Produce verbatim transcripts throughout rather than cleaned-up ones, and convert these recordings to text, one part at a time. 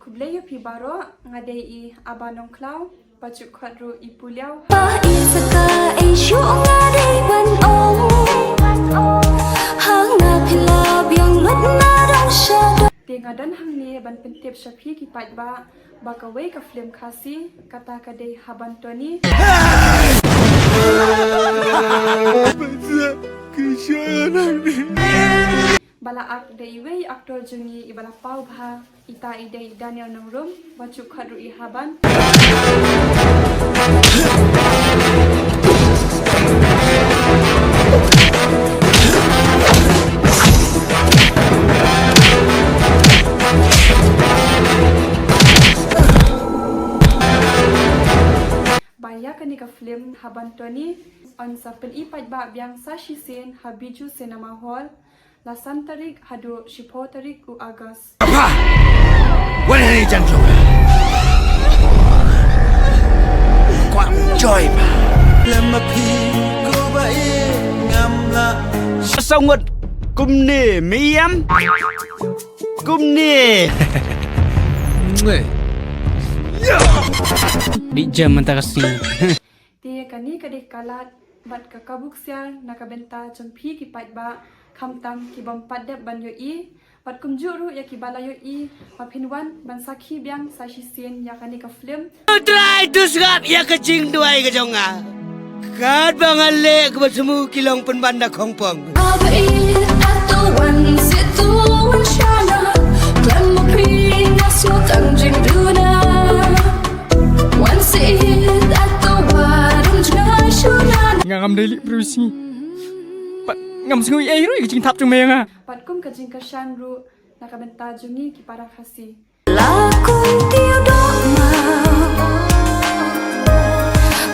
Khublei ïa phi baroh, nga dei i Aba Nongkhlaw, ba ju khot ruh i Puliaw. Ba i saka i shu nga dei ban ong. Hang na phi la biang lut na dong sha dong. Te nga don hangne ban pyntip sha phi ki paidbah ba kawei ka film Khasi, kata ka dei Haban Tony. Ba la ak da iwei i actor jong ngi i ba la paw bha, ita i dei Daniel Nongrum, ba ju khot ruh i Haban. Ba ïa kane ka film Haban Tony yn sa plie paidbah biang sa shisien ha Bijou Cinema Hall, la san tarik haduh shiphew tarik u August. Apa! Wan hangne jan jong. Kwah joy pa. Lem ma phi ko ba i ngam la. Sa ngut kumne me ïam. Kumne. Di jam mynta ka sngi. Te kane ka dei ka lad bad ka kabu ksiar na ka bynta jong phi ki paidbah, khamtam ki bym pat dep ban ïohi, bad kumjuh ruh ïa ki ba la ïohi, ba phin wan ban sakhi biang sa shisien ïa kane ka film. Trai tu sngap ïa ka jingduwai ka jong nga. Katba nga leh kaba smu ki long pynban da khongpong. Aba ïeit ato wan situ wan shana, khlem ma phi nga sngewtang jingduna. Wan siit ato wan jngai shuna. Nga ngam dei lih briew sngi. Pat ngam sngew ei ruh ïa ka jingthap jong me ïa nga. Pat kum ka jingkyrshan ruh na ka bynta jong ngi ki para Khasi. La kum tiu dok ma.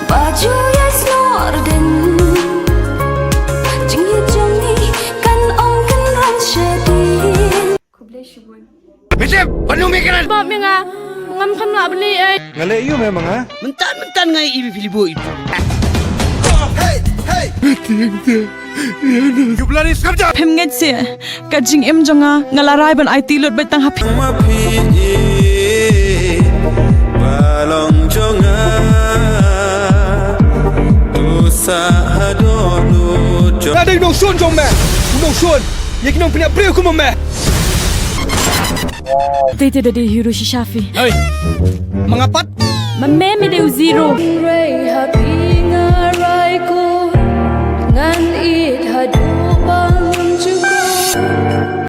Ba ju ïa snor den. Jingïeit jong ngi kan ong kan ran shadien. Khublei shibun. Mitip, panu mi kran. Bap mi nga, ngam kham lah beli ai. Nga leh yu me ma nga. Mentan mentan ngai ibi pilibo ibu. Hey, hey. Tiang tiang. Yu blari skap ja. Phem ngeit se, ka jingim jong nga, nga la rai ban aiti lut bad tang ha phi. Ma phi i, ba long jong nga. Tu sa ha do nu jong. Nga dei nongshun jong me. Nongshun. Ïa ki nongpynïap briew kum me. Te te da dei hero shisha phi. Hei. Ma nga pat. Ma me me dei u zero. Rei ha phi nga rai ko. Ngan ïeit ha